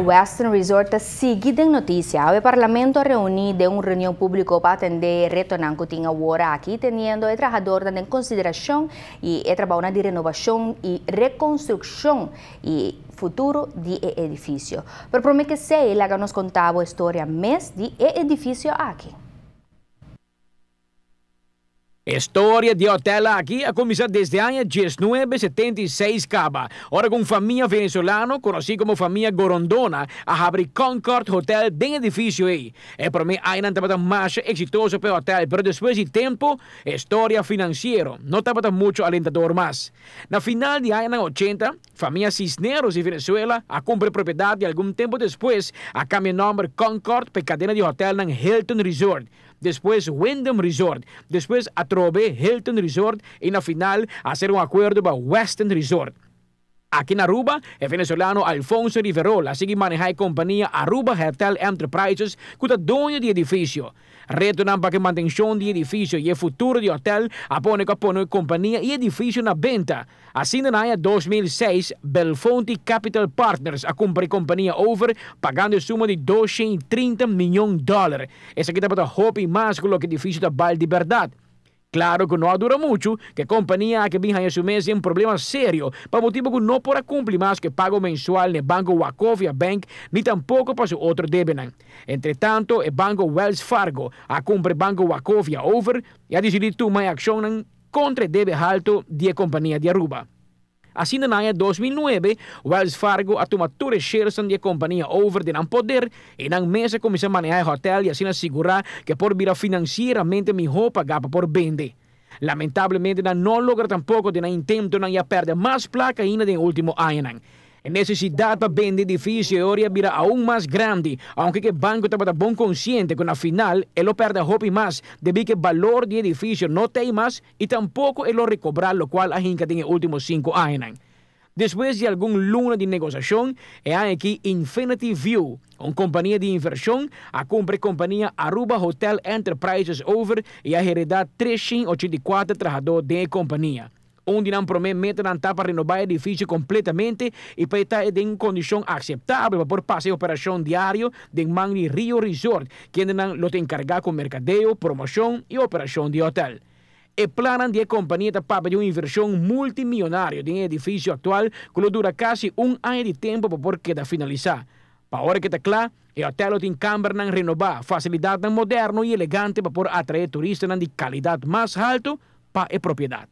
Westin Resort ta sigui den noticia. Awe Parlamento a reuni den un reunion publico pa atende retonan cu tin awor aki, teniendo e trahadornan den consideracion y e trabounan di renobacion y reconstruccion y futuro di e edificio. Pero prome cu esey, laga nos conta bo e storia mes di e edificio aki. E storia di e hotel aki a cuminsa desde aña 1976 caba, ora cu un famia venezolano, conoci como famia Gorondona, a habri Concord Hotel den edificio ey. E prome añanan tabata masha exitoso pa e hotel, pero despues di tempo, e storia financiero no tabata mucho alentador mas. Na final di añanan ochenta, famia Cisneros di Venezuela a cumpra e propiedad y algun tempo despues a cambia nomber Concord pa e cadena di hotelnan Hilton Resort. Despues Wyndham Resort, despues atrobe Hilton Resort y na final a hacer un acuerdo pa Westin Resort. Aki na Aruba, e venezolano Alfonso Riverol a sigui maneha e compania Aruba Hotel Enterprises cu ta doño di edificio. Retonan pa cu e mantencion di edificio y e futuro di hotel a pone cu a pone e compania y edificio na benta. Asina na aña 2006, Belfonte Capital Partners a kumpra e kompania over, pagando e suma di 230 mion dòler. Esaki tabata hopi mas ku loke edifisio ta bal di bèrdat. Klaro ku no a dura muchu ku e kompania aki bin haña su mes den problema serio pa motibu ku no por a kumpli mas ku e pago mensual na e banko Wachovia Bank ni tampoko pa su otro debenan. Entretanto, e banko Wells Fargo a kumpra e banko Wachovia over i a disidí tuma e akshonnan Contra e debe halto di e compania di Aruba. Asina na aña 2009, Wells Fargo a tuma tur e sharesnan di e compania over den nan poder y nan mes a cuminsa maneha e hotel y asina sigura cu e por bira financieramente miho paga pa por bende. Lamentablemente nan no logra tampoco den nan intentonan y a perde mas placa ainda den e ultimo añanan. E nesesidat pa bende edifisio e ora a bira aun mas grandi, aunke ku e banko tabata bon konsiente ku na final e lo pèrdè hopi mas debí ku e balor di e edifisio no t'ei mas i tampoko e lo rekobrá lokual a hinka den e último sinku añanan. Despues di algun luna di negosiashon, e aña aki Infinity View, un kompania di invershon, a kumpra e kompania Aruba Hotel Enterprises over i a heredá 384 trahadó den e kompania. Un di nan promé metanan ta pa renobá e edifisio kompletamente i pa e ta e den un kondishon akseptabel pa por pasa e operashon diario den man di Rio Resort, kendenan lo ta enkargá ku merkadeo, promoshon i operashon di hotèl. E plannan di e kompania ta papia di un invershon multimionario den e edifisio aktual ku lo dura kasi un aña di tempu pa por keda finalisá. Pa ora ke ta kla, e hotèl lo tin kambernan renobá, fasilidatnan moderno i elegante pa por atraé turistanan di kalidat mas haltu pa e propiedat.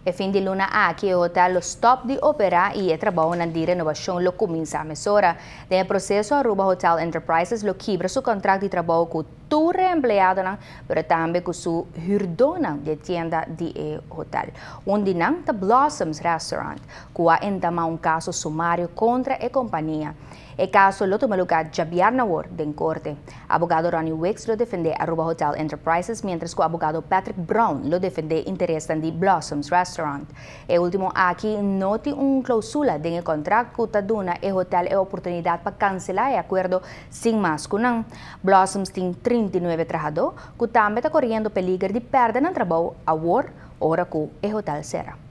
E fin di luna aki e hotel lo stop di opera y e trabounan di renobacion lo cuminsa mesora. Den e proceso Aruba Hotel Enterprises lo kibra su contract di trabou cu tur e empleadonan pero tambe cu su huurdonan di e tienda di e hotel. Un di nan ta Blossoms Restaurant cu a entama un caso sumario contra e compania. E kaso lo tuma lugá djabièrnè awor den korte. Abogado Ronnie Wicks lo defendé Aruba Hotel Enterprises miéntras ku abogado Patrick Brown lo defendé interesnan di Blossoms Restaurant. E último aki no tin un klousula den e kontrakt ku ta duna e hotel e oportunidat pa kanselá e akuerdo sin mas ku nan. Blossoms tin 39 trahadó ku tambe ta koriendo peliger di pèrdè nan trabou awor ora ku e hotel sera.